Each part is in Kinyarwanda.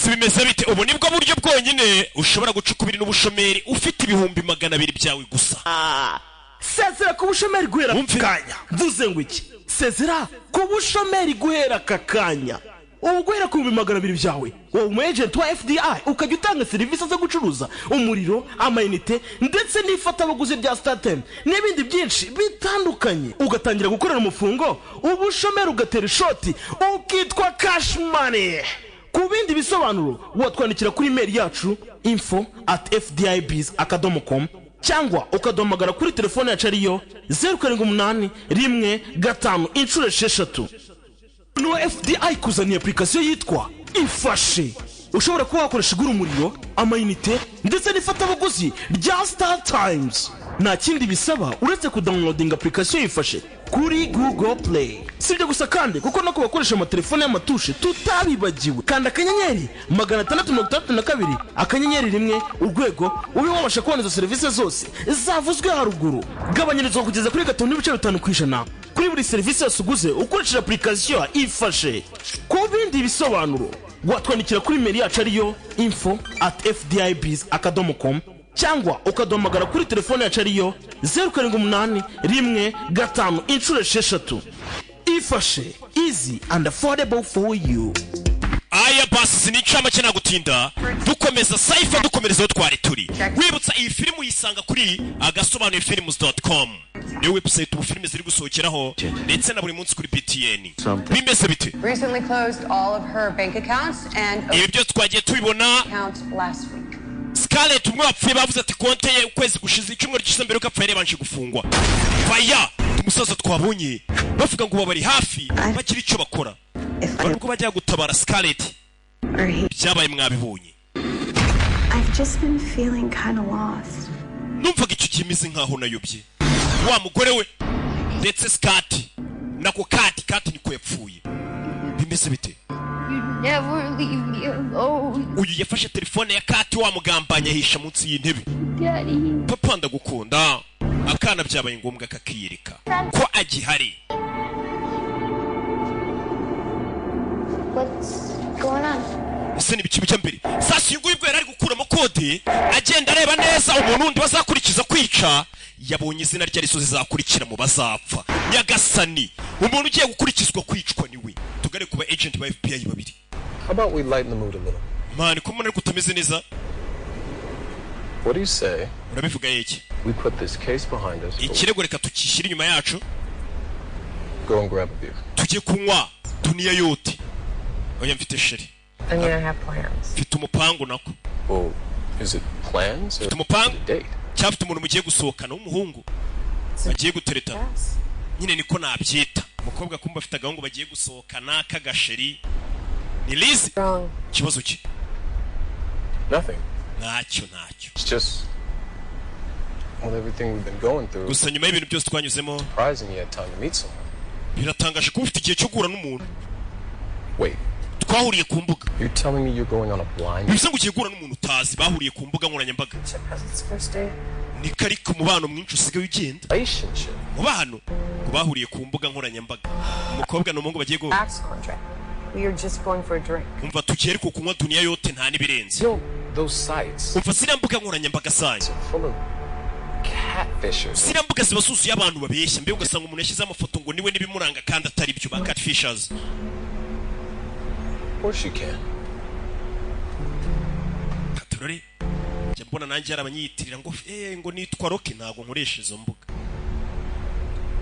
Boss, bimeze bite? Ubu nibwo buryo bwonyine ushobora guca ukubiri n'ubushomeri ufite 200,000 byawe gusa. Sezera ku bushomeri guhera aka Wumve. kanya. Mvuze ngo iki? Sezera ku bushomeri guhera aka kanya. Ubu guhera ku 200,000 byawe, wowe umu agent wa FDI, ukajya utanga serivisi zo gucuruza umuriro, amayinite ndetse n'ifatabuguzi rya StarTimes n'ibindi byinshi bitandukanye, ugatangira gukorera umufungo, ubushomeri ugatera ishoti, ukitwa cash money. Ku bindi bisobanuro watwandikira kuri email yacu info@fdibs.com, cyangwa ukaduhamagara kuri telefone yacu ariyo 078155. Nuwa FDI kuzaniye application yitwa Ifashe, ushobora kuba wakoresha igura umuriro, amayinite ndetse n'ifatabuguzi rya StarTimes. Nta kindi bisaba uretse kudownloadinga application Ifashe kuri Google Play. Si ibyo gusa kandi, kuko no ku bakoresha amatelefone y'amatushe tutabibagiwe. Kanda *662*1# ube wabasha kubona izo serivisi zose zavuzwe haruguru. Gabanyirizwa kugeza kuri 5.5% kuri buri serivisi yose uguze ukoresheje application Ifashe. Ku bindi bisobanuro watwandikira kuri email yacu ariyo info@fdibs.com, cyangwa ukaduhamagara kuri telefone yacu ariyo 078155. Ifashe, easy and affordable for you. Aya basi ni incamake, nagutinda. Dukomeza saifa, dukomereza aho twari turi. Wibutsa, iyi filime uyisanga kuri agasobanuye films.com, niyo website ubu filime ziri gusohokeraho, ndetse na buri munsi kuri BTN. Bimeze bite? Recently closed all of her bank accounts and Ibi byose twagiye tubibona. accounts last week. Scarlett umwe wapfuye, bavuze ati konte ye ukwezi gushize, icyumweru gishize mbere yuko apfa, yari gufungwa. Faya umusaza twabonye bavuga ngo bari hafi bagira icyo bakora, bari ubwo bajya gutabara Scarlett. Byabaye mwabibonye. I've just been feeling kind of lost. Numvaga icyo kimeze nkaho nayobye. Wa mugore we ndetse Scott, nako Kati, Kati niko yapfuye. Bimeze bite? You never leave me alone, Uyu yafashe telefone ya Kati, wamugambanye, ahisha munsi y'intebe. Daddy. Papa, ndagukunda. Akana byabaye ngombwa kakiyereka ko agihari. What's going on? Ese ni ibiki bijya mbere? Sasa uyu nguyu ubwo yari ari gukuramo kode, agenda areba neza umuntu wundi bazakurikiza kwica. Yabonye izina rye arizo zizakurikira mu bazapfa. Nyagasani, umuntu ugiye gukurikizwa kwicwa niwe. Tugare kuba agent ba FBI babiri. How about we lighten the mood a little? Man, ko mbona ariko utameze neza. What do you say Urabivuga yiki? we put this case behind us, but Ikirego reka tukishyire inyuma yacu, go and grab a beer? tujye kunywa duniya yote. Oya, mfite chérie. I mean, I have plans. Mfite umupangu nako. Well, is it plans or Mfite umupangu a date? cyangwa ufite umuntu mugiye gusohokana w'umuhungu, bagiye guteretana? Yes. Nyine niko nabyita. Umukobwa kumva afite agahungu bagiye gusohokana k'agachéri. Ni Liz. Wrong. Ikibazo cye? Nothing. Ntacyo, ntacyo. It's just with everything we've been going through, Gusa nyuma y'ibintu byose twanyuzemo, surprising you had time to meet someone. biratangaje kuba ufite igihe cyo guhura n'umuntu. Wait, Twahuriye ku mbuga. you're telling me you're going on a blind Bivuze ngo ugiye guhura n'umuntu utazi, bahuriye ku mbuga nkoranyambaga? It's first date. Niko, ariko umubano mwinshi usigaye ugenda relationship? Mubano ngo bahuriye ku mbuga nkoranyambaga, umukobwa n'umuhungu bagiye guhura. Tax contract. We are just going for a drink. Umva, tugiye ariko kunywa duniya yote, nta n'ibirenze. You know, those sites Umva, ziriya mbuga nkoranyambaga zanyu are full of catfishers. Ziriya mbuga ziba zuzuye abantu babeshya. Mbega ugasanga umuntu yashyizeho amafoto ngo niwe n'ibimuranga kandi atari byo, ba catfishers. Of course you can. Katorore, njya mbona nanjye hari abanyiyitirira ngo ngo nitwa Rocky. Ntabwo nkoresha izo mbuga.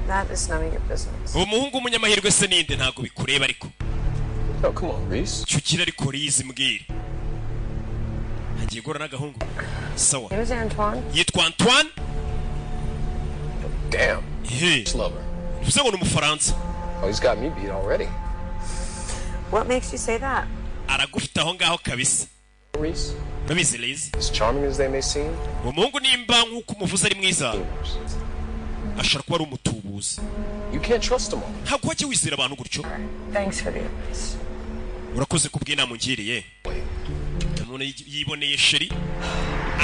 That is none of your business. Uwo muhungu w'umunyamahirwe se ninde? Ntabwo bikureba ariko. Oh, come on, Reese. Icyo ugira ariko, Rizi, mbwira. Agiye guhura n'agahungu, sawa. It was Antoine. Yitwa Antoine. Damn. He Lover. Bivuze ngo ni Umufaransa. Oh, he's got me beat already. What makes you say that? Aragufite aho ngaho kabisa. Reese, Urabizi, Liz, as charming as they may seem, uwo muhungu nimba nk'uko umuvuze ari mwiza, ashobora kuba ari umutubuzi. you can't trust them all. Ntabwo wajya wizera abantu gutyo. Thanks for the advice. Urakoze ku bw'inama ungiriye. Umuntu yiboneye chéri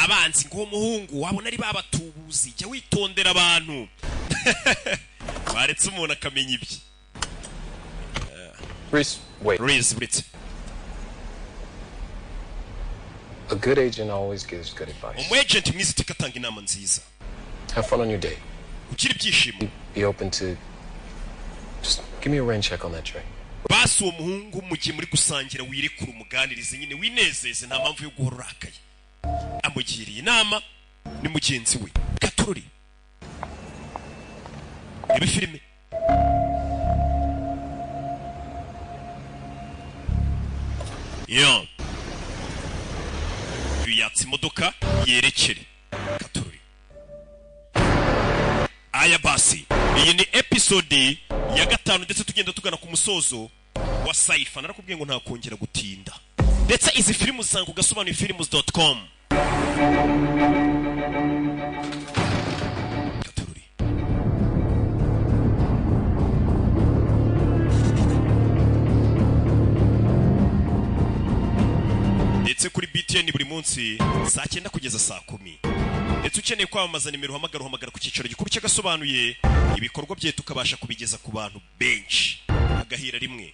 abanzi ngo uwo muhungu wabona ari babatubuzi. Jya witondera abantu, baretse umuntu akamenya ibye. Reese, wait. Reese, buretse. A good agent always gives good advice. Umu agent mwiza iteka atanga inama nziza. Have fun on your date. Ugira ibyishimo. Be open to. Just give me a rain check on that drink. Basi uwo muhungu mu gihe muri gusangira wirekura, umuganirize nyine, winezeze, nta mpamvu yo guhora urakaye. Amugiriye inama ni mugenzi we. Gatururi rebe filime. Yo, uyu yatsa imodoka yerekere. Gatururi. Aya basi, iyi ni episode ya 5, ndetse tugenda tugana ku musozo wa Saifa. Narakubwiye ngo ntakongera gutinda, ndetse izi filimu usanga ku gasobanuye films.com. Gatururi. Ndetse kuri BTN buri munsi saa 9 kugeza saa 10. Ndetse ukeneye kwamamaza, nimero uhamagara, uhamagara ku cyicaro gikuru cy'agasobanuye. Ibikorwa bye tukabasha kubigeza ku bantu benshi agahira rimwe.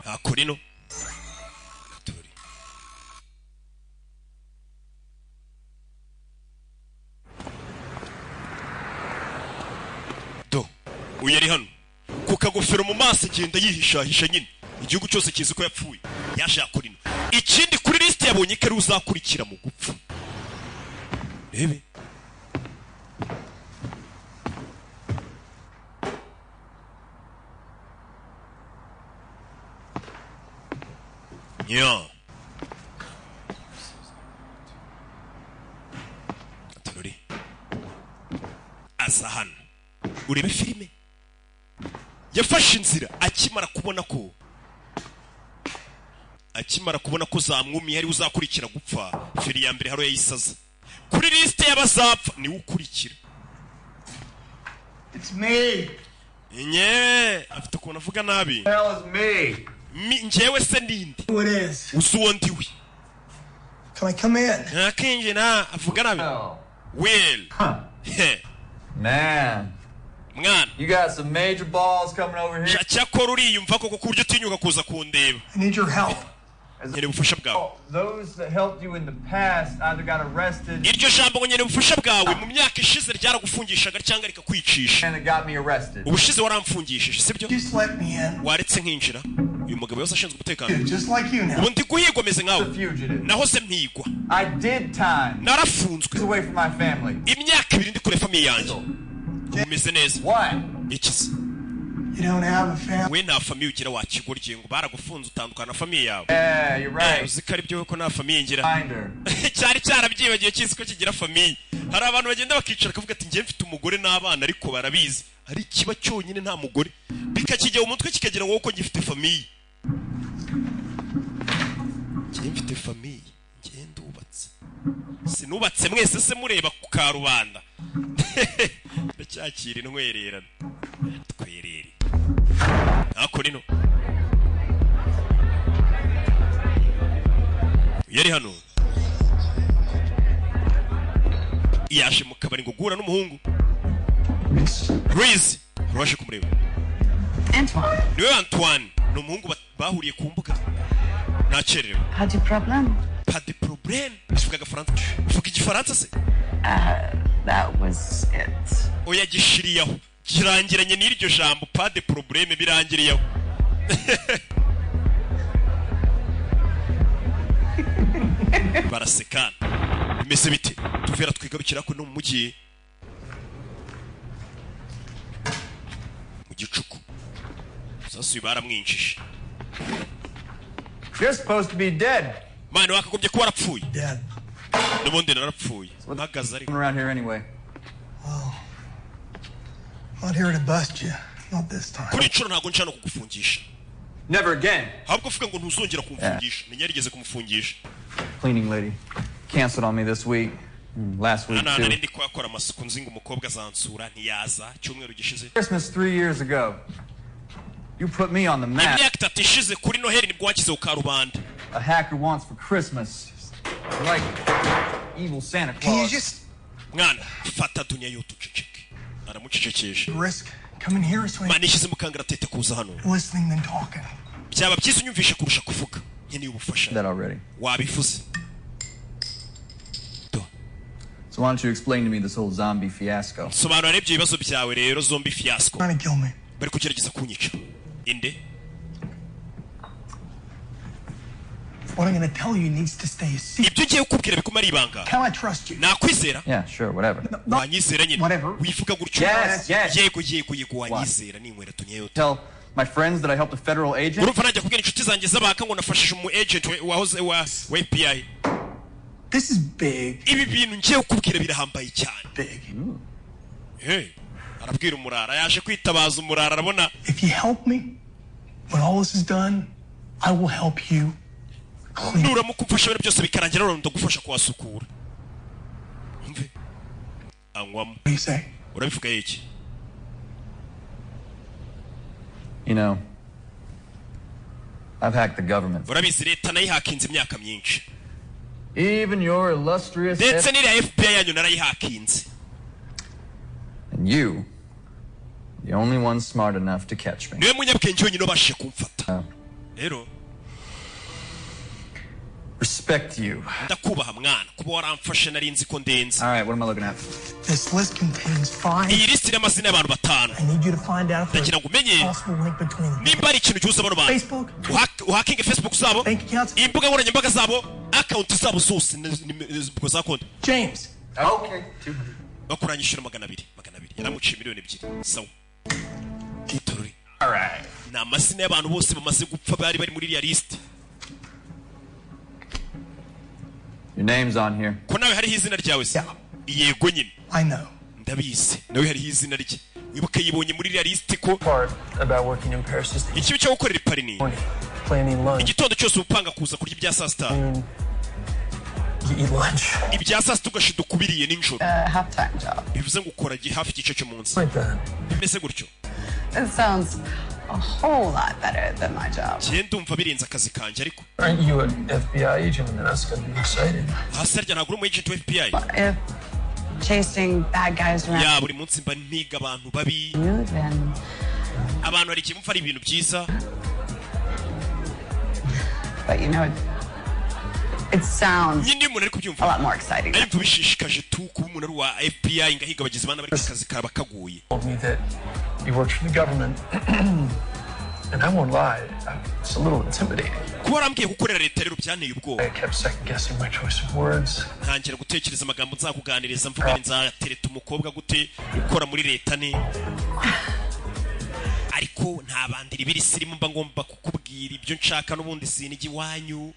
Hakurino Katori. Do uyu ari hano ku kagofero mu maso, agenda yihishahisha nyine, igihugu cyose kizi ko yapfuye. Yaje hakurino. Ikindi, kuri lisite yabonye ko ari uzakurikira mu gupfa. Rebe. Ya. Atorori. Aza hano. Urebe filime. Yafashe inzira akimara kubona ko zamwumiye, ari uzakurikira gupfa. Feri ya mbere haro yayisaza kuri lisite y'abazapfa, niwe ukurikira. It's me. Nye afite ukuntu avuga nabi. Hell is me. Njyewe se ndinde? Who it is? Uzi uwo ndiwe? Can I come in? Ntakinjira, avuga nabi. Will. He. Man. Mwana. You got some major balls coming over here. Cyakora uriyumva koko ku buryo utinyuka kuza kundeba? I need your help. Nkeneye ubufasha bwawe. Those that helped you in the past either got arrested Iryo jambo ngo nkeneye ubufasha bwawe, mu myaka ishize ryaragufungishaga cyangwa rikakwicisha. and it got me arrested. Ubushize waramfungishije, sibyo? Just let me in. Waretse nkinjira. Uyu mugabo yose ashinzwe umutekano. Just like you now. Ubu ndi guhigwa, meze nkawe. Nahoze mpigwa. I did time. Narafunzwe. Away from my family. Imyaka 2 ndi kure famille yanjye. Ubu meze neza. What? Ikize. You don't have a family. We nta famille ugira wa kigoryi, ngo baragufunze utandukana na famille yawe. Yeah, you're right. Uzi ko ari byo ko nta famille ngira. Finder. Cyari cyarabyibagiwe, kizi ko kigira famille. Hari abantu bagenda bakicara bakavuga ati: "Njye mfite umugore n'abana," ariko barabizi ari ikiba cyonyine nta mugore, bikakijya mu mutwe kikagira ngo ko gifite famille. Njye mfite famille, njye ndubatse. Sinubatse mwese se mureba ku karubanda? Ndacyakira intwererano twerere ntako rino. Yari hano, yaje mu kabari ngo guhura n'umuhungu Louise waje kumureba. Antoine. Niwe Antoine, ni umuhungu bahuriye ku mbuga. Nakererewe. Pas de problème. Pas de problème. Uvuga agafaransa, uvuga igifaransa se? That was it. Oya, gishiriyeho, kirangiranye n'iryo jambo pas de problème, birangiriyeho. Barasekana. Bimeze bite? Tuvera twigarukira ko no mu mujyi mu gicuku sasuye baramwinjije. You're supposed to be dead. Mwana, wakagombye kuba warapfuye. Dead. N'ubundi narapfuye mpagaze ariko. Around here anyway. Not here to bust you. Not this time. Kuri inshuro ntabwo nshaka no kugufungisha. Never again. Ahubwo uvuga ngo ntuzongera kumfungisha. Menya yarigeze kumufungisha. Cleaning lady canceled on me this week. Last week Hano hantu nari too. ndi kuhakora amasuku, nzi ngo umukobwa azansura, ntiyaza cyumweru gishize. Christmas 3 years ago, you put me on the map. Imyaka 3 ishize kuri Noheli nibwo wanshyize ku karubanda. A hacker wants for Christmas. Like evil Santa Can you Claus. just Mwana, fata dunya yote uceceke. Aramucecekesha. risk coming here so Mwana, nishyize mu kangaratete kuza hano. listening than talking? Byaba byiza unyumvishe kurusha kuvuga. Nkeneye ubufasha. That already. Wabivuze. So why don't you explain to me this whole zombie fiasco? Sobanura ibyo bibazo byawe rero, zombie fiasco. Trying to kill me. Bari kugerageza kunyica inde? What I'm gonna tell you needs to stay a secret. Ibyo ngiye kukubwira biguma ari ibanga. Can I trust you? Nakwizera? Yeah, sure, whatever. Wanyizera nyine? Whatever. Wivuga gutyo. Yes. Yego, yego, yego, wanyizera ninywera tunyeyote. Tell my friends that I helped a federal agent? Urumva najya kubwira inshuti zanjye z'abaka ngo nafashije umu agent wahoze wa FBI? This is big. Ibi bintu ngiye kukubwira birahambaye cyane. Big. Hey, arabwira umurara, yaje kwitabaza umurara, arabona. If you help me, when all this is done, I will help you clean. Nuramuka umfasha ibintu byose bikarangira, none ndagufasha kuhasukura. Umve, anywamo. What do you say? Urabivuga iki? You know, I've hacked the government. Urabizi, leta nayihakinze imyaka myinshi. Even your illustrious Ndetse n'iriya FBI yanyu narayihakinze. And you, the only one smart enough to catch me. Niwe munyabwenge wenyine ubashije kumfata rero. Respect you. Ndakubaha mwana, kuba waramfashe nari nzi ko ndenze. All right, what am I looking at? This list contains five. Iyi lisiti y'amazina y'abantu batanu. I need you to find out if there's Ndagira ngo umenye a possible link between them. nimba ari ikintu gihuza bano bantu. Facebook, Uhakinge Facebook zabo, bank accounts. imbuga nkoranyambaga zabo, account zabo zose ubwo za konti. James. Okay. 200. Bakuranyishyura 200, 200. Yaramuciye miliyoni 2. Sawa. Torori. All right. Ni amazina y'abantu bose bamaze gupfa bari bari muri iriya lisiti. Your name's on here. Ko nawe hariho izina ryawe se? Yego nyine. I know. Ndabizi, nawe hariho izina rye. Wibuke yibonye muri iriya lisiti ko Part about working in Paris is the ikibi cyo gukorera i Paris ni planning lunch. igitondo cyose uba upanga kuza kurya ibya saa sita. You eat lunch. Ibya saa sita ugashiduka ubiriye nijoro. Half-time job. Bivuze ngo ukora hafi igice cy'umunsi. Like that. Bimeze gutyo. It sounds a whole lot better than my job. Njye ndumva birenze akazi kanjye ariko. Aren't you an FBI agent? And that's gonna be excited. Hasi harya ntabwo uri umu agent wa FBI? If chasing bad guys around Ya buri munsi mba ntiga abantu babi. you, then Abantu hari igihe mupfa ari ibintu byiza. but it sounds Nyine iyo umuntu ari kubyumva a lot more exciting. ariko bishishikaje tu kuba umuntu ari uwa FBI ngahiga abagizi ba nabi, ariko akazi kaba kaguye. Told me that you worked for the government, and I won't lie, it's a little intimidating. Kuba warambwiye gukorera leta rero byanteye ubwoba. I kept second guessing my choice of words. Ntangira gutekereza amagambo nzakuganiriza, mvuga nzatereta umukobwa gute ukora muri leta ni ariko nta bandira ibiri sirimo, mba ngomba kukubwira ibyo nshaka n'ubundi sinijya iwanyu.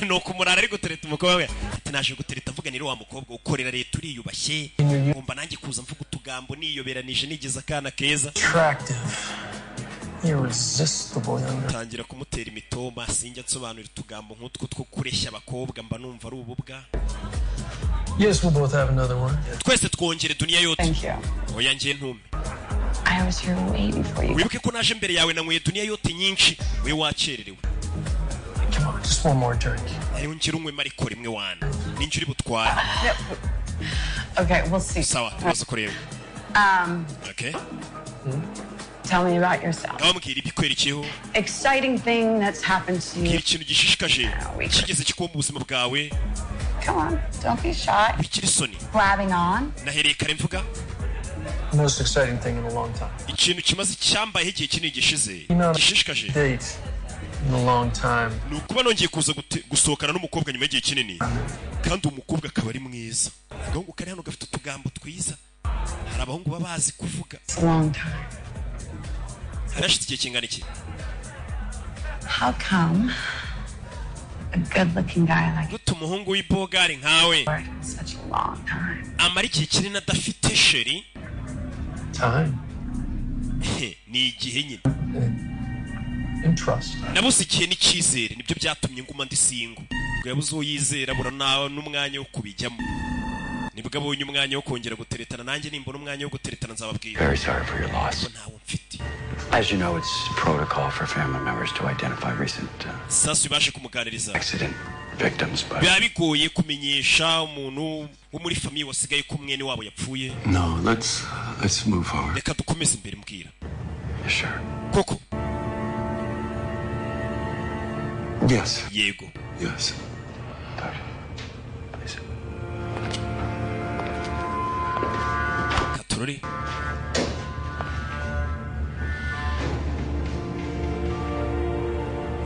Ni ukumurara ari gutereta umukobwa we, ati naje gutereta mvuga niro wa mukobwa ukorera leta uriyubashye, ngomba nanjye kuza mvuga utugambo niyoberanije nigeze akana keza. Attractive, irresistible young girl. Tangira kumutera imitoma. Sinjya nsobanura utugambo nk'utwo two kureshya abakobwa, mba numva ari ububwa. Yes, we'll both have another one. Twese twongere duniya yote. Thank you. Oya, njye ntume. I was here way before you. Wibuke ko naje mbere yawe, nanyweye duniya yote nyinshi, we wakererewe. Come on, just one more drink. Hariho ngira unywemo ariko rimwe wana ninjye uri butware. Okay, we'll see. Sawa, tumaze kureba. Okay. Tell me about yourself. Ngaho mbwira ibikwerekeyeho. Exciting thing that's happened to Mbwira you. ikintu gishishikaje kigeze kikuba mu buzima bwawe. Come on, don't be shy. Bikiri isoni. Blabbing on. Nahereye kare mvuga. Most exciting thing in a long time. Ikintu kimaze cyambayeho igihe kinini gishize gishishikaje Date in a long time. ni ukuba nongeye kuza gusohokana n'umukobwa nyuma y'igihe kinini, kandi uwo mukobwa akaba ari mwiza. Agahungu kari hano gafite utugambo twiza, hari abahungu baba bazi kuvuga. It's a long time. Hari hashize igihe kingana iki? How come a good-looking guy like Gute umuhungu w'ibogari nkawe such a long time? amara igihe kinini adafite chérie? Time. Ni igihe nyine. And trust. Nabuze igihe n'icyizere, nibyo byatumye nguma ndi single. Ubwo yabuze uwo yizera, abura n'umwanya wo kubijyamo. Nibwo abonye umwanya wo kongera guteretana. Nanjye nimbona umwanya wo guteretana nzababwira. Very sorry for your loss. Ntawo mfite. As you know, it's protocol for family members to identify recent Sasu baje kumuganiriza. accident victims, but Biba bigoye kumenyesha umuntu wo muri famille wasigaye ko mwene wabo yapfuye. No, let's move forward. Reka dukomeze imbere, mbwira. Sure. Koko? Yes. Yego. Yes. Please. Katurori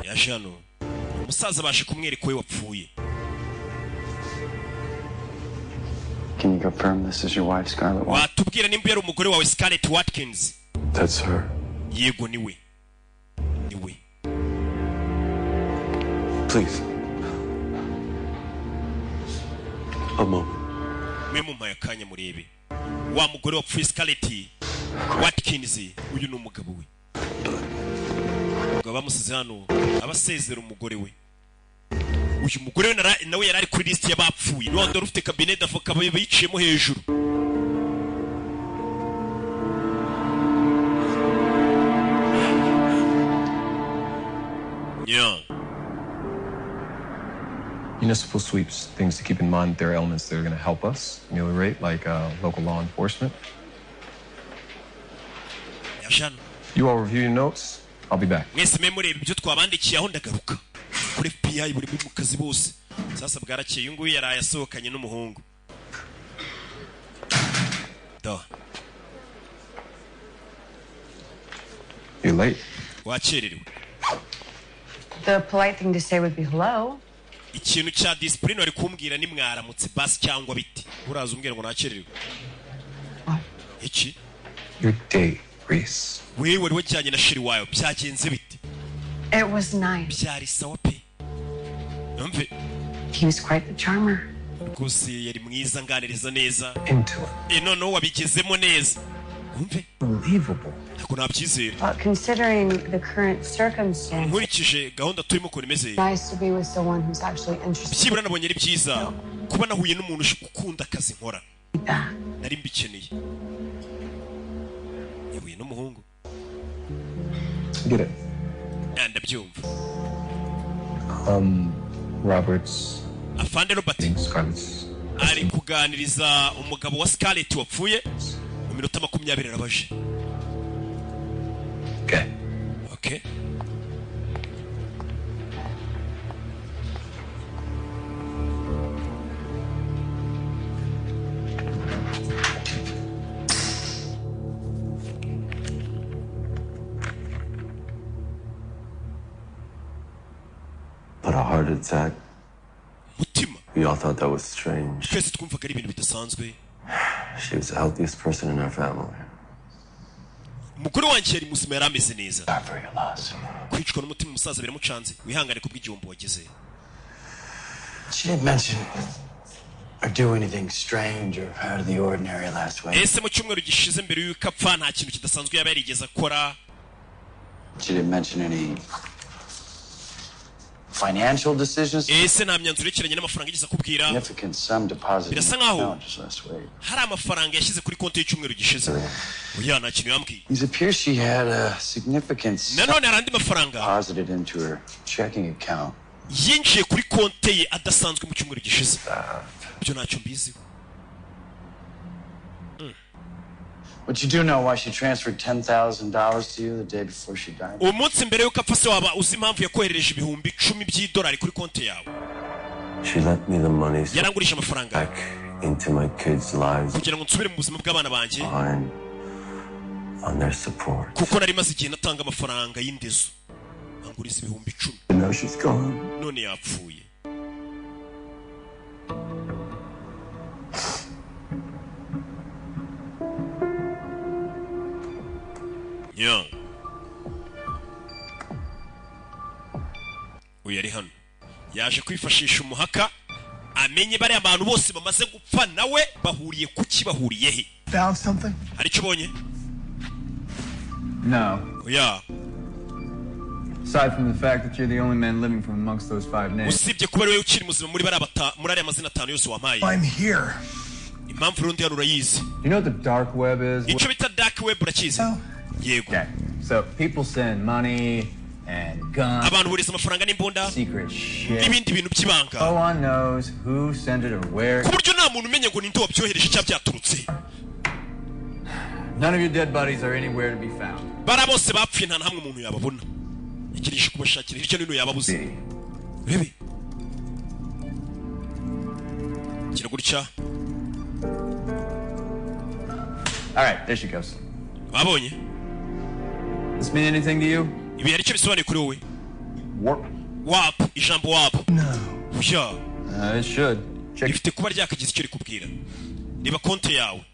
yaje hano, umusaza abashe kumwereka we wapfuye. Can you confirm this is your wife, Scarlett Watkins? Watubwira nimba yari umugore wawe, Scarlett Watkins? That's her. Yego, niwe, niwe. Please. A moment. Mwe mumpaye akanya murebe wa mugore wapfuye, Scarlett Watkins. Uyu ni umugabo we. Umugabo bamusize hano abasezera umugore we. Uyu mugore we nawe yari ari kuri lisiti y'abapfuye. Ni wa wundi wari ufite cabinet d'avocat biciyemo hejuru. Yeah. Municipal sweeps, things to keep in mind. There are elements that are going to help us ameliorate, like local law enforcement. Yaje hano. You all review your notes. I'll be back. Mwese mwe mureba ibyo twabandikiye aho, ndagaruka. Kuri FBI buri mu kazi bose. Sasa bwarakeye, uyu nguyu yaraye asohokanye n'umuhungu da. You're late. Wakererewe. The polite thing to say would be hello. Ikintu cya discipline wari kumbwira ni mwaramutse basi cyangwa biti. Uraza umbwira ngo nakererewe iki? Your date, Reese. Wewe wari wajyanye na chéri wawe, byagenze bite? It was nice. Byari sawa pe, umve. He was quite the charmer. Rwose yari mwiza, nganiriza neza. Into it. Noneho wabigezemo neza, umve. Unbelievable. Ntabwo nabyizera. But considering the current circumstances, Nkurikije gahunda turimo ukuntu imeze, nice to be with someone who's actually interested. byibura nabonye ari byiza kuba nahuye n'umuntu ukunda akazi nkora. Nari mbikeneye. Yahuye n'umuhungu. Get it. Ah, ndabyumva. Roberts. Afande Robert Scarlett's. ari kuganiriza umugabo wa Scarlett wapfuye. Mu minota 20 arabaje. Okay. Okay. But a heart attack. Mutima. We all thought that was strange. Twese twumvaga ari ibintu bidasanzwe. She was the healthiest person in our family. Umugore wanjye yari muzima, yari ameze neza. Kwicwa n'umutima, umusaza biramucanze. Wihangane kubw'igihombo wagize. She didn't mention or do anything strange or out of the ordinary last week. Ese mu cyumweru gishize mbere y'uko apfa nta kintu kidasanzwe yaba yarigeze akora? She didn't mention any financial decisions. Ese nta myanzuro yerekeranye n'amafaranga yigeze akubwira? Significant sum deposited in Birasa the nkaho account just last week. hari amafaranga yashyize kuri konti y'icyumweru gishize. Oya, nta kintu yambwiye. It appears she had a significant sum Nanone hari andi mafaranga deposited into her checking account. yinjiye kuri konti ye adasanzwe mu cyumweru gishize. Ibyo ntacyo mbiziho. But you do know why she transferred $10,000 to you the day before she died? Umunsi mbere y'uko apfa se, waba uzi impamvu yakoherereje 10,000 by'idolari kuri konti yawe? She lent me the money so Yarangurije amafaranga back into my kids' lives kugira ngo nsubire mu buzima bw'abana banjye, on their support. kuko nari maze igihe natanga amafaranga y'indezo. Anguriza 10,000. And now she's gone. None yapfuye. Yeah. Uyu ari hano yaje kwifashisha umuhaka amenye bariya bantu bose bamaze gupfa nawe bahuriye kuki, bahuriye he. Found something? Hari icyo ubonye? No. Oya. Aside from the fact that you're the only man living from amongst those five names. Usibye kuba ari wowe ukiri muzima muri ariya mazina atanu yose wampaye. I'm here. Impamvu rundi hano urayizi. You know what the dark web is? Icyo bita dark web urakizi? Yego. Okay. So people send money and guns, Abantu bohereza amafaranga n'imbunda secret shit. n'ibindi bintu by'ibanga, No one knows who sent it or where. ku buryo nta muntu umenya ngo ninde wabyohereje cyangwa byaturutse. None of your dead buddies are anywhere to be found. Bara bose bapfuye, nta na hamwe umuntu yababona. Yagereje kubashakira hirya no hino, yababuze. Bebe gira gutya. All right, there she goes. Babonye. This mean anything to you? Ibi hari icyo bisobanuye kuri wowe? Warp. Warp, ijambo warp? Ya. It should. Check. Rifite kuba ryakagize icyo rikubwira. Reba konti yawe.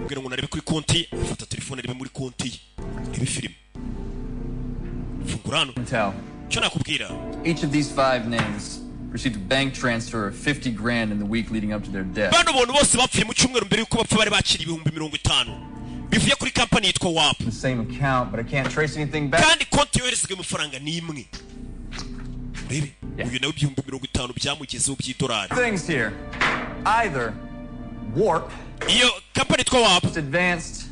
Ubwira ngo narebe kuri konti, afata telefone arebe muri konti ye, rebe filime. Fungura hano. Tell. Icyo nakubwira, Each of these five names received a bank transfer of 50 grand in the week leading up to their death. bano bantu bose bapfuye, mu cyumweru mbere y'uko bapfa bari bakira 50,000 bivuye kuri kampani yitwa Warp. The same account, but I can't trace anything back. Kandi konti yoherezwa amafaranga ni imwe. Urebe uyu nawe, 50,000 byamugezeho by'idolari. Things here. Either Warp, Iyo kampani yitwa Warp, advanced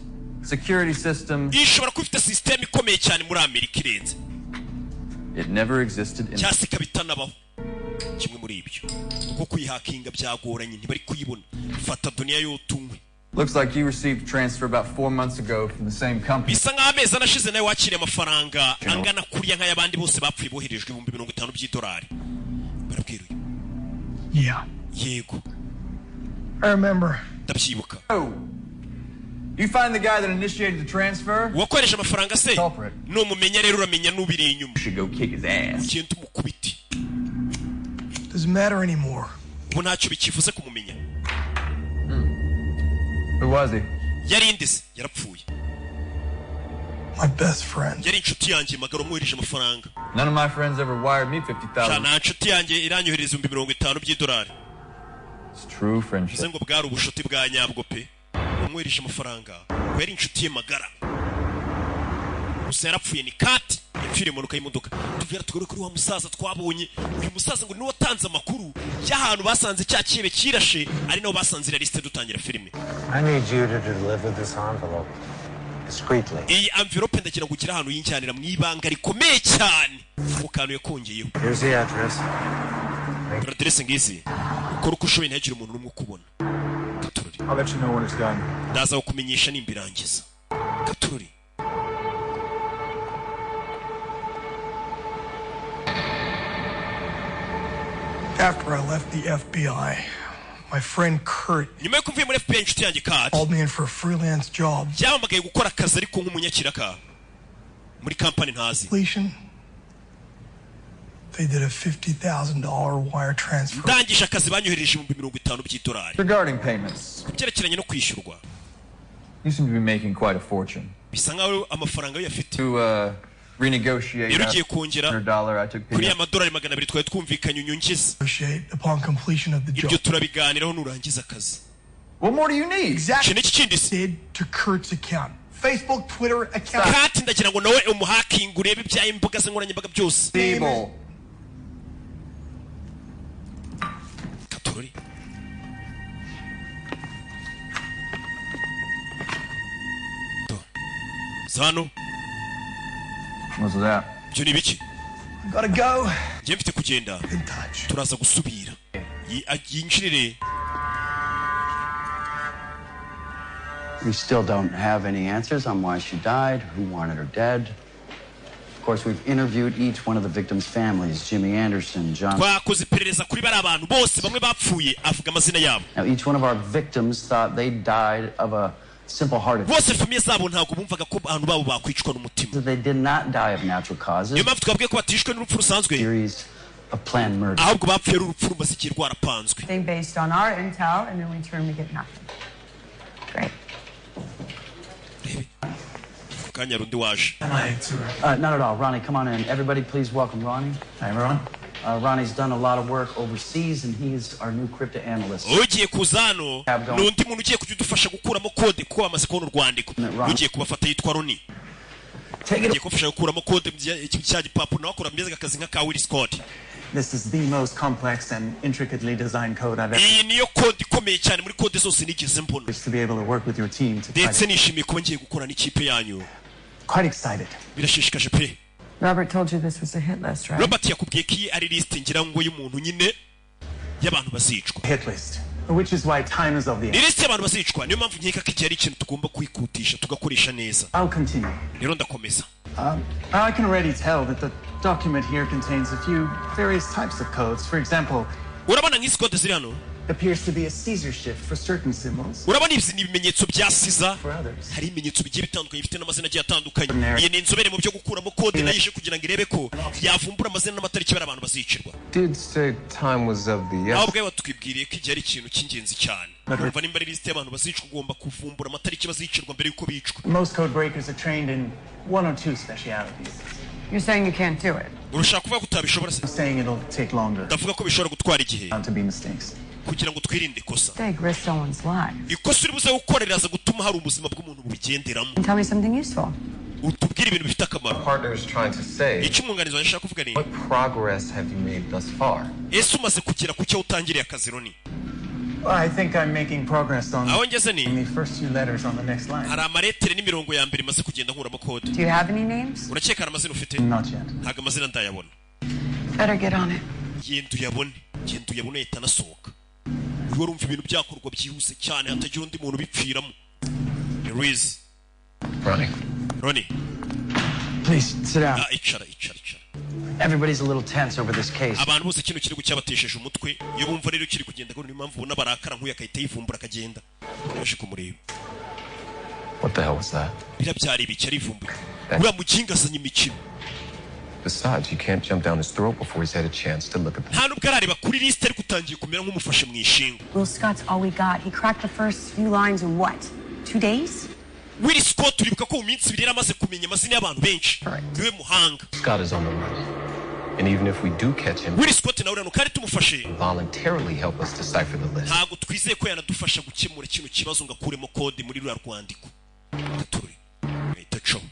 security system, ishobora kuba ifite sisiteme ikomeye cyane muri Amerika irenze, it never existed in cyangwa se ikaba itanabaho, kimwe muri ibyo, kuko kuyihakinga byagoranye, ntibari kuyibona. Fata duniya yotunywe. Looks like you received a transfer about 4 months ago from the same company. Bisa nk'aho amezi ane ashize nawe wakiriye amafaranga angana kuriya nk'ay'abandi bose bapfuye boherejwe 50,000 by'idolari. Barabwira uyu. Yeah. Yego. I remember. Ndabyibuka. Oh. You find the guy that initiated the transfer? Uwakoresha amafaranga se numumenya rero, uramenya n'ubiri inyuma. Should go kick his ass. Ugenda umukubite. Doesn't matter anymore. Ubu ntacyo bikivuze kumumenya. Who was he? Yari indese? Yarapfuye. My best friend. Yari inshuti yanjye magara umwohereje amafaranga. None of my friends ever wired me Sha, 50,000. nta nshuti yanjye iranyohereza 50,000 by'idolari. It's true friendship. Bivuze ngo bwari ubushuti bwa nyabwo pe. Umwohereje amafaranga ngo yari inshuti ye magara, gusa yarapfuye. Ni kati yapfiriye mu mpanuka y'imodoka. Tuvera tugaruke kuri wa musaza twabonye. Uyu musaza ngo niwe watanze amakuru y'ahantu basanze cya kibe kirashe, ari naho basanze iriya lisite dutangira filime. I need you to deliver this envelope discreetly. Iyi envelope ndagira ngo ugire ahantu yinjyanira mu ibanga rikomeye cyane. Ako kantu yakongeyeho. Here's the address. Dore aderese ngizi, ukora uko ushoboye ntihagire umuntu n'umwe ukubona. I'll let you know when it's done. Ndaza kukumenyesha nimba irangiza. Katurori. After I left the FBI, my friend Kurt Nyuma yuko mvuye muri FBI, inshuti yanjye Kurt called me in for a freelance job. yampamagaye gukora akazi, ariko nk'umunyakiraka muri kampani ntazi. Completion. They did a $50,000 wire transfer. Ndangije akazi banyohereje 50,000 by'idolari. Regarding payments, Ku byerekeranye no kwishyurwa, you seem to be making quite a fortune. bisa nkaho amafaranga yo afite. To renegotiate Rero ugiye kongera $100 I took kuri ya madolari 200 twari twumvikanye unyungize. Negotiate upon completion of the job. Ibyo turabiganiraho nurangiza akazi. What more do you need? Exactly. Iki ni kindi se? Did to Kurt's account. Facebook, Twitter account. Kati ndagira ngo nawe umuhakinga, urebe ibya imbuga ze nkoranyambaga byose. Stable. Katorori. To. Zano. What's that? Ibyo ni ibiki? Gotta go. Njye mfite kugenda, turaza gusubira. Yinjirire. We still don't have any answers on why she died, who wanted her dead. Of course, we've interviewed each one of the victims' families, Jimmy Anderson, John. Twakoze iperereza kuri bari abantu bose, bamwe bapfuye, avuga amazina yabo. Now, each one of our victims thought they died of a simple heart attack. Bose famille zabo ntabwo bumvaga ko abantu babo bakwicwa n'umutima. That they did not die of natural causes. Niyo mpamvu twabwiye ko batishwe n'urupfu rusanzwe, Series of planned murder. ahubwo bapfuye ari urupfu rumaze igihe rwarapanzwe. Thing based on our intel, and in return we get nothing. Great. Ako kanya hari undi waje. Not at all. Ronnie, come on in. Everybody, please welcome Ronnie. Hi, everyone. Ronnie's done a lot of work overseas, and he's our new crypto analyst. Ugiye kuza hano ni undi muntu ugiye kujya udufasha gukuramo kode, kuko bamaze kubona urwandiko. Ugiye kubafata yitwa Roni. Take it. Agiye kumfasha gukuramo kode mu cya gipapuro, nawe akora mbese akazi nka ka Willy Scott. This is the most complex and intricately designed code I've ever Iyi niyo kode ikomeye cyane muri kode zose nigeze mbona. to be able to work with your team to try Ndetse nishimiye kuba ngiye gukora n'ikipe yanyu. Quite excited. Birashishikaje pe. Robert told you this was a hit list, right? Robert yakubwiye ko iyi ari lisite, ngira ngo, y'umuntu nyine, y'abantu bazicwa. Hit list, which is why time is of the Ni lisite y'abantu bazicwa, niyo mpamvu nkeka ko iki ari ikintu tugomba kwikutisha, tugakoresha neza. I'll continue. Rero ndakomeza. I can already tell that the document here contains a few various types of codes. For example, Urabona nk'izi kode ziri hano, appears to be a Caesar shift for certain symbols. urabona ibi ni ibimenyetso bya Caesar. Hari ibimenyetso bigiye bitandukanye bifite n'amazina agiye atandukanye. Iyi ni inzobere mu byo gukuramo kode, nayo ije kugira ngo irebe ko yavumbura amazina n'amatariki bari abantu bazicirwa. Did say time was of the Nawe essence. ubwawe watwibwiriye ko igihe ari ikintu cy'ingenzi cyane. Urumva nimba ari lisite y'abantu bazicwa, ugomba kuvumbura amatariki bazicirwa mbere y'uko bicwa. Most code breakers are trained in one or two specialities. You're saying you can't do it. Urashaka kuvuga ko utabishobora se? I'm saying it'll take longer. Ndavuga ko bishobora gutwara igihe Bound to be mistakes. kugira ngo twirinde ikosa. Mistake risk someone's life. Ikosa uri buze gukora riraza gutuma hari ubuzima bw'umuntu bubigenderamo. And tell me something useful. Utubwire ibintu bifite akamaro. Partner is trying to say, Icyo umwunganizi wanjye ashaka kuvuga ni, what progress have you made thus far? Ese umaze kugera ku cyo utangiriye akazi, Roni? I think I'm making progress on Aho ngeze ni the first few letters on the next line. hari amaretere n'imirongo ya mbere imaze kugenda nkuramo kode. Do you have any names? Urakeka hari amazina ufite? Not yet. Ntabwo amazina ndayabona. Better get on it. Genda uyabone, genda uyabone. Ahita anasohoka. Uriwe urumva ibintu byakorwa byihuse cyane, hatagira undi muntu ubipfiramo. Ni Louise. Ronnie. Roni. Please sit down. Ah, icara, icara, icara. Everybody's a little tense over this case. Abantu bose kino kirego cyabatesheje umutwe. Iyo bumva rero kiri kugenda, niyo mpamvu ubona barakara. Nk'uyu agahita yivumbura akagenda. Yaje kumureba. What the hell was that? Biriya byari ibiki? Arivumbuye uriya mukinga, azanye imikino. Besides, you can't jump down his throat before he's had a chance to look at the Nta nubwo arareba kuri lisite, ariko utangiye kumera nk'umufashe mu ishinga. Will Scott's all we got. He cracked the first few lines in what? 2 days? Will Scott, uribuka ko mu minsi 2 yari amaze kumenya amazina y'abantu benshi, niwe muhanga. Scott is on the run. And even if we do catch him, Will Scott nawe uranuka kandi tumufashe, voluntarily help us decipher the list. ntabwo twizeye ko yanadufasha gukemura kino kibazo ngo akuremo kode muri ruriya rwandiko. Gature ahita acaho.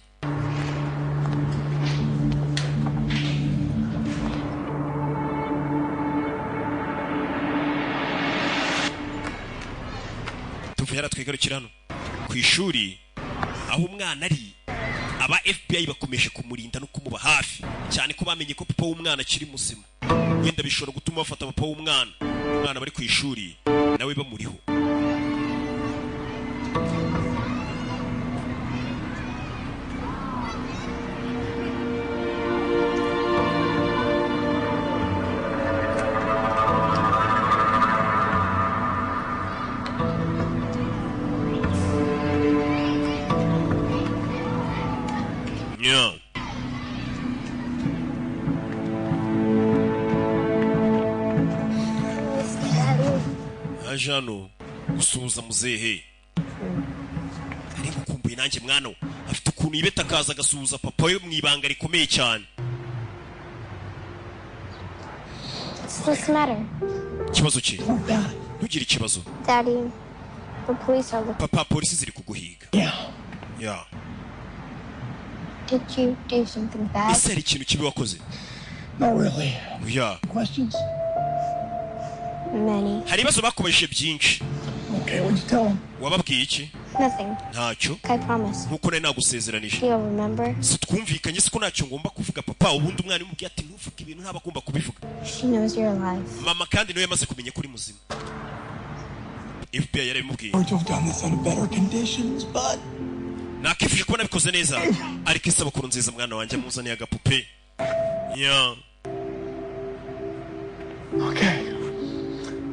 Tuvuye hariya, twigarukira hano ku ishuri aho umwana ari. Aba FBI bakomeje kumurinda no kumuba hafi cyane, ko bamenye ko papa w'umwana akiri muzima. Wenda bishobora gutuma bafata papa w'umwana. Umwana bari ku ishuri nawe bamuriho. Yeah. Aje hano gusuhuza muzehe. Ari gukumbuye nanjye mwana we. Afite ukuntu yibeta, akaza agasuhuza papa we mu ibanga rikomeye cyane. What's the matter? Ikibazo cye, ntugire ikibazo. Daddy, the police are looking. Papa, polisi ziri kuguhiga. Yeah. Did you do something bad? Ese hari ikintu kibi wakoze? Not really. Yeah. Questions? Many. Hari ibibazo bakubajije byinshi. Okay, what'd you tell them? Wababwiye iki? Nothing. Ntacyo. I promise. Nkuko nari nagusezeranije. You'll remember. Si twumvikanye si ko ntacyo ngomba kuvuga, papa? Ubundi umwana umubwiye ati ntuvuge ibintu, ntaba agomba kubivuga. She knows you're alive. Mama kandi niwe yamaze kumenya ko uri muzima. FBI yarabimubwiye. Or to have done this under better conditions, but Nakifuje kuba nabikoze neza, ariko isabukuru nziza mwana wanjye. Amuzaniye agapupe ya. Okay.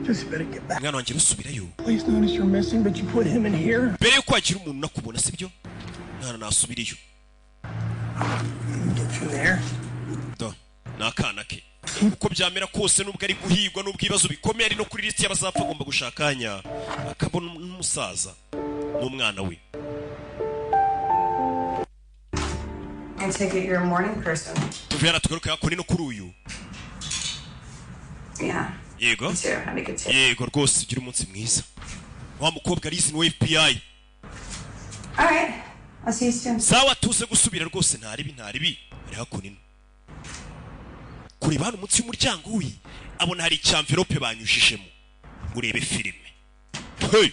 Just better get back. Mwana wanjye, rusubirayo. Please notice you're missing, but you put him in here. Mbere yuko hagira umuntu unakubona, sibyo mwana? Nasubiriyo. Get you there. Do ni akana ke. Uko byamera kose, nubwo ari guhigwa, nubwo ibibazo bikomeye, ari no kuri lisiti y'abazapfa, agomba gushaka akanya akabona n'umusaza n'umwana we. I take it you're a morning person. Tuvuye hano, tugaruka hakuri no kuri uyu. Yeah. Yego. Me too. Have a good day. Yego rwose, ugira umunsi mwiza. Wa mukobwa arizi ni FBI. All right. I'll see you soon. Sawa, tuze gusubira rwose. Ntaribi, ntaribi. Ari hakuno kureba hano munsi y'umuryango we, abona hari icyamverope banyujijemo. Urebe filime. Hey!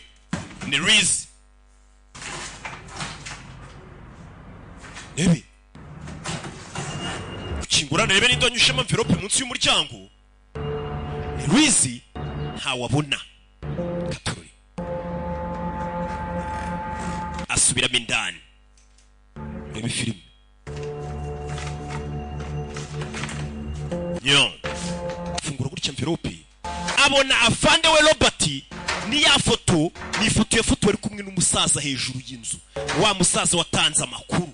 Ni Riz. Rebe ukingura, rebe n'indi wanyujijemo amverope munsi y'umuryango. Ni Riz, ntawabona. Katorori asubiramo indani. Rebe filime nyo. Fungura gutya amverope, abona afande we Robert. Ni ya foto, ni ifoto yafotowe ari kumwe n'umusaza hejuru y'inzu, wa musaza watanze amakuru,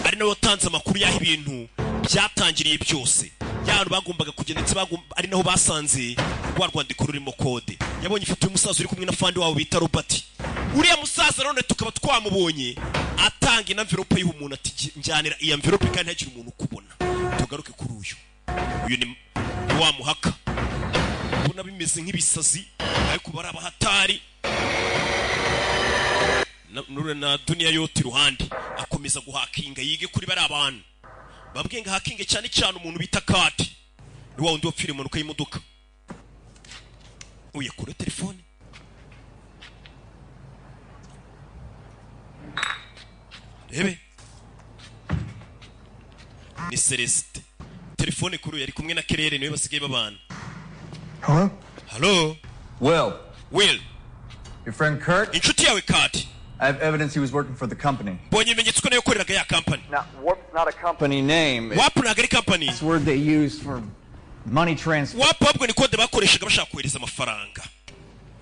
ari nawe watanze amakuru y'aho ibintu byatangiriye byose, y'ahantu bagombaga kugenda, ndetse ari naho basanze rwa rwandiko rurimo kode. Yabonye ifoto y'umusaza uri kumwe na fande wabo bita Robert. Uriya musaza none tukaba twamubonye atanga ina envelope y'umuntu, ati njyanira iyi envelope kandi ntihagire umuntu ukubona. Tugaruke kuri uyu. Uyu ni wa muhaka, ubona bimeze nk'ibisazi ariko bari abahatari na duniya yote iruhande. Akomeza guhakinga yige kuri bari abantu babwiye ngo hakinge cyane cyane umuntu bita Kati, ni wa wundi wapfiriye impanuka y'imodoka. Uye kure telefone. Rebe ni Celeste. Telefone kuri uyu, yari kumwe na Kerere, niwe basigaye babana. Hello? Hello? Will. Will. Your friend Kurt? Inshuti yawe Kurt. I have evidence he was working for the company. Mbonye ibimenyetso ko nayo yakoreraga ya company. Now, Warp's not a company name. Warp ntabwo ari company. It's the word they used for money transfer. Warp ahubwo ni kode bakoreshaga bashaka kohereza amafaranga.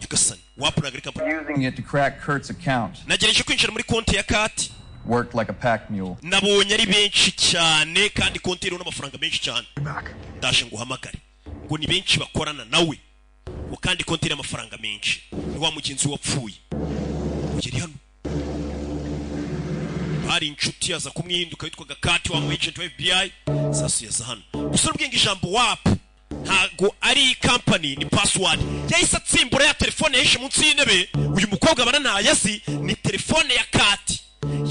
Nyagasani, Warp ntabwo ari company. Using it to crack Kurt's account. Nagerageje kwinjira muri konti ya Kurt. Worked like a pack mule. Nabonye ari benshi cyane kandi konti iriho n'amafaranga menshi cyane. Ndaje nguhamagare. Ngo ni benshi bakorana nawe. Ngo kandi konti iriho amafaranga menshi. Ni wa mugenzi wapfuye. Ugeri hano. Hari inshuti yaza kumwihinduka yitwaga Kati, wa mu agent wa FBI. Sasu yaza hano. Gusa ubwenge ijambo WAP ntago ari company, ni password. Yahise atsimbura ya telefone yahishe munsi y'intebe. Uyu mukobwa abana ntayazi, ni telefone ya Kati.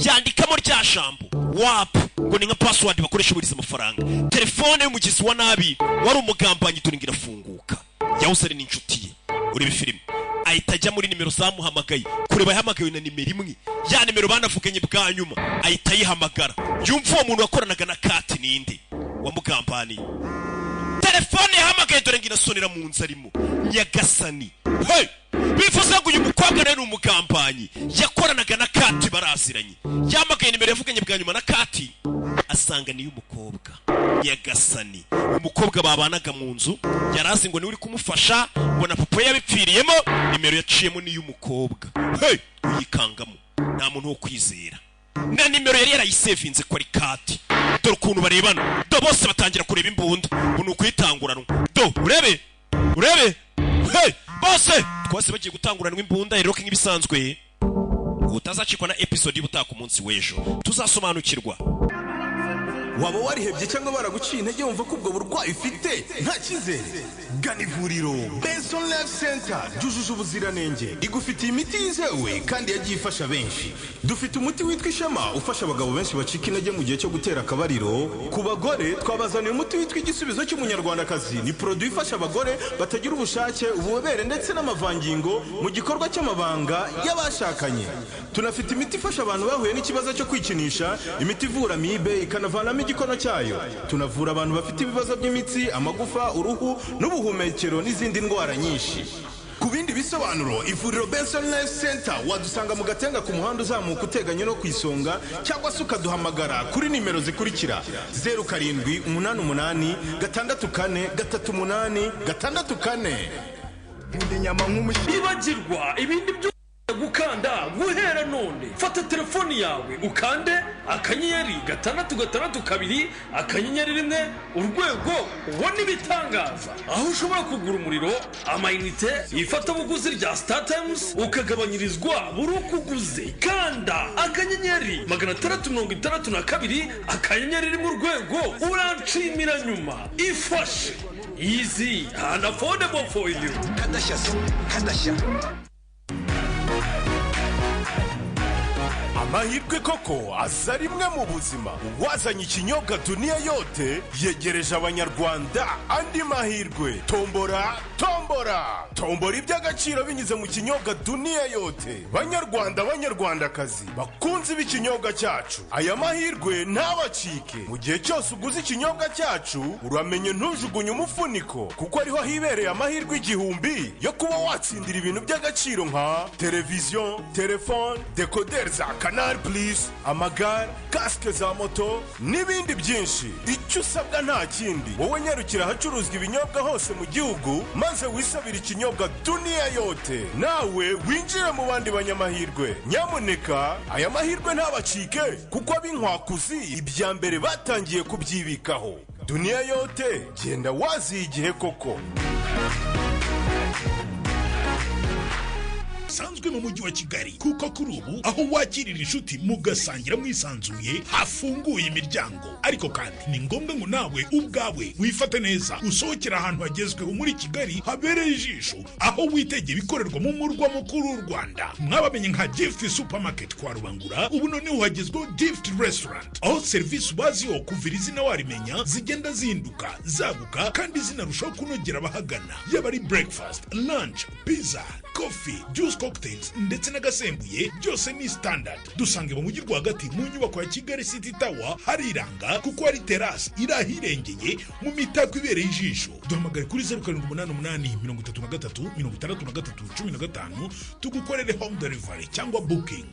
Yandikamo rya jambo WAP ngo ni nka password bakoresha buriza amafaranga. Telefone y'umugizi wa nabi wari umugambanyi dore irafunguka. Yahoze ari n'inshuti ye. Urebe filime. Ahita ajya muri nimero zamuhamagaye kureba yahamagawe na nimero imwe, ya nimero banavuganye bwa nyuma, ahita ayihamagara yumva uwo muntu wakoranaga na Kati ninde wamugambaniye. Telefone yahamagaye dore ngo irasonera mu nzu arimo. Nyagasani, hey! Bivuze ngo uyu mukobwa rero ni umugambanyi, yakoranaga na Kati baraziranye. Yahamagaye nimero yavuganye bwa nyuma na Kati, asanga niyo umukobwa. Nyagasani, umukobwa babanaga mu nzu yarazi ngo niwe uri kumufasha, ngo na papa yabipfiriyemo. Nimero yaciyemo niyo umukobwa. Hey! Uyikangamo, nta muntu wo kwizera. Na nimero yari yarayisevinze ko ari Kati. Dore ukuntu barebana, do bose batangira kureba imbunda ngo ni ukuyitanguranwa. Do urebe, urebe, hey! Bose twase bagiye gutanguranwa imbunda. Rero nk'ibisanzwe utazacikwa na episode y'ubutaha ku munsi w'ejo, tuzasobanukirwa. Waba warihebye cyangwa baraguciye intege wumva ko ubwo burwayi ufite nta cyizere? Gana ivuriro Benson Life Center ryujuje ubuziranenge, igufitiye imiti yizewe kandi yagiye ifasha benshi. Dufite umuti witwa Ishema ufasha abagabo benshi bacika intege mu gihe cyo gutera akabariro. Ku bagore twabazaniye umuti witwa Igisubizo cy'Umunyarwandakazi, ni produit ifasha abagore batagira ubushake, ububobere ndetse n'amavangingo mu gikorwa cy'amabanga y'abashakanye. Tunafite imiti ifasha abantu bahuye n'ikibazo cyo kwikinisha, imiti ivura amibe ikanavanamo igikono cyayo. Tunavura abantu bafite ibibazo by'imitsi, amagufa, uruhu n'ubuhumekero n'izindi ndwara nyinshi. Ku bindi bisobanuro, ivuriro Benson Life Center wadusanga mu Gatenga ku muhanda uzamuka uteganye no ku Isonga, cyangwa se ukaduhamagara kuri nimero zikurikira: 0788 64 38 64. Ibagirwa ibindi byo gukanda guhera none. Fata telefoni yawe ukande *662 *1 urwego, ubone ibitangaza aho ushobora kugura umuriro, amayinite, ifatabuguzi rya StarTimes ukagabanyirizwa buri uko uguze. Kanda *662 *1 urwego, uranshimira nyuma. Ifashe easy and affordable for you. Kadashya kadashya. Amahirwe koko aza rimwe mu buzima. Uwazanye ikinyobwa Duniya Yote yegereje Abanyarwanda andi mahirwe. Tombora, tombora, tombora iby'agaciro binyuze mu kinyobwa Duniya Yote. Banyarwanda, Banyarwandakazi bakunze b'ikinyobwa cyacu, aya mahirwe ntabacike. Mu gihe cyose uguze ikinyobwa cyacu, uramenye ntujugunye umufuniko, kuko ariho hibereye amahirwe 1000 yo kuba watsindira ibintu by'agaciro nka televiziyo, telefone, dekoderi za Canal Plus, amagare, kasike za moto n'ibindi byinshi. Icyo usabwa nta kindi, wowe nyarukira ahacuruzwa ibinyobwa hose mu gihugu, maze wisabire ikinyobwa Duniya Yote, nawe winjire mu bandi banyamahirwe. Nyamuneka aya mahirwe ntabacike, kuko ab'inkwakuzi ibya mbere batangiye kubyibikaho. Duniya Yote, genda waziye igihe koko. Sanzwe mu mujyi wa Kigali, kuko kuri ubu aho wakirira inshuti mugasangira mwisanzuye hafunguye imiryango. Ariko kandi ni ngombwa ngo nawe ubwawe wifate neza, usohokera ahantu hagezweho muri Kigali habereye ijisho, aho witegeye ibikorerwa mu murwa mukuru w'u Rwanda. Mwabamenye nka Gift Supermarket kwa Rubangura, ubu noneho hagezweho Gift Restaurant, aho serivisi ubaziho kuva izina warimenya zigenda zihinduka, zaguka kandi zinarushaho kunogera abahagana, yaba ari breakfast, lunch, pizza, coffee, juice, cocktails ndetse n'agasembuye, byose ni standard. Dusange mu mujyi rwagati mu nyubako ya Kigali City Tower, hariranga kuko hari terrace iri ahirengeye mu mitako ibereye ijisho. Duhamagare kuri 0788 33 63 15 tugukorere home delivery cyangwa booking.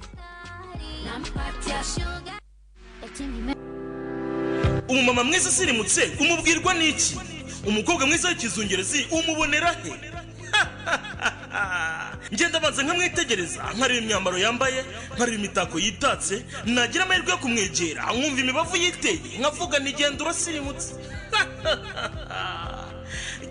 Umumama mwiza usirimutse umubwirwa n'iki? Umukobwa mwiza w'ikizungerezi umubonera he? Ngenda banza nkamwitegereza, nkareba imyambaro yambaye, nkareba imitako yitatse, nagira amahirwe yo kumwegera nkumva imibavu yiteye, nkavuga nigenda urasirimutse.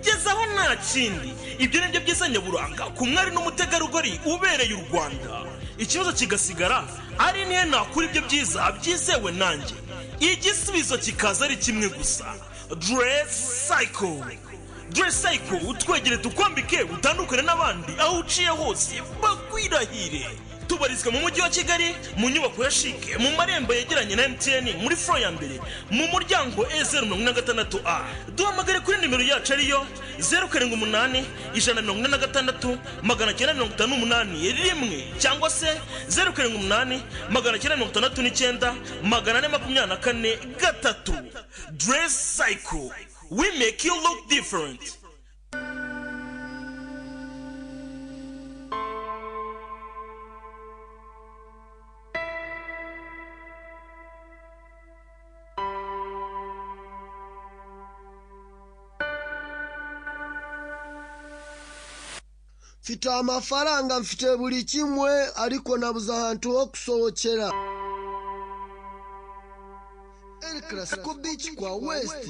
Gezaho nta kindi, ibyo ni byo byiza nyaburanga ku mwari n'umutegarugori ubereye u Rwanda. Ikibazo kigasigara ari nihe nakura ibyo byiza byizewe nanjye? Igisubizo kikaza ari kimwe gusa: Dress Cycle. Dress Cycle, utwegere tukwambike utandukane n'abandi, aho uciye hose bakwirahire. Tubarizwa mu mujyi wa Kigali mu nyubako ya CHIC, mu marembo yegeranye na MTN, muri floor ya mbere, mu muryango E046 A. Duhamagare kuri nimero yacu ariyo 078 146 958 1, cyangwa se 078 969 424 3. Dress Cycle, we make you look different. Mfite amafaranga, mfite buri kimwe, ariko nabuze ahantu ho gusohokera. El Clasico Beach kwa West.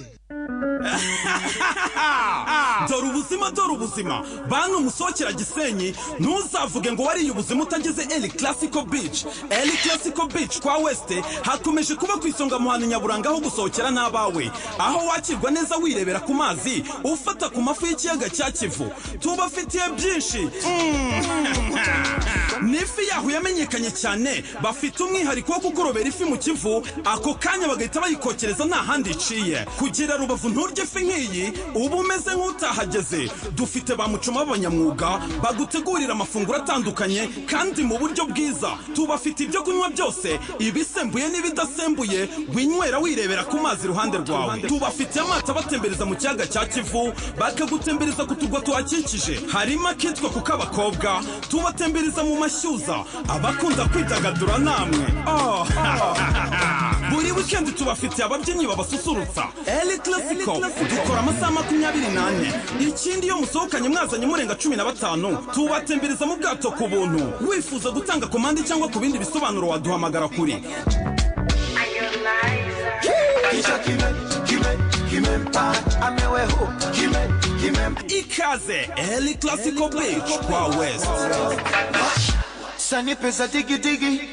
Dore ubuzima, dore ubuzima. Bantu musohokera Gisenyi, ntuzavuge ngo wariye ubuzima utageze El Clasico Beach. El Clasico Beach kwa West hakomeje kuba ku isonga mu hantu nyaburanga ho gusohokera n'abawe, aho wakirwa neza wirebera ku mazi, ufata ku mafi y'ikiyaga cya Kivu. Tubafitiye byinshi. N'ifi yaho yamenyekanye cyane, bafite umwihariko wo kukurobera ifi mu Kivu ako kanya bagahita bayikokereza nta handi iciye. Kugira Rubavu nturye ifi nk'iyi uba umeze nk'utahageze. Dufite ba mucoma b'abanyamwuga bagutegurira amafunguro atandukanye kandi mu buryo bwiza. Tubafite ibyo kunywa byose, ibisembuye n'ibidasembuye, winywera wirebera ku mazi iruhande rwawe. Tubafite amato abatembereza mu kiyaga cya Kivu, bakagutembereza ku turwa tuhakikije, harimo akitwa ku k'abakobwa. Tubatembereza mu mashyuza, abakunda kwidagadura namwe. Oh. Buri weekend tubafitiye ababyinnyi babasusurutsa. El Clasico dukora amasaha 24. Ikindi, iyo musohokanye mwazanye murenga 15, tubatembereza mu bwato ku buntu. Wifuza gutanga komande cyangwa ku bindi bisobanuro, waduhamagara kuri Ikaze El Clasico Beach kwa West. Sani pesa digi digi.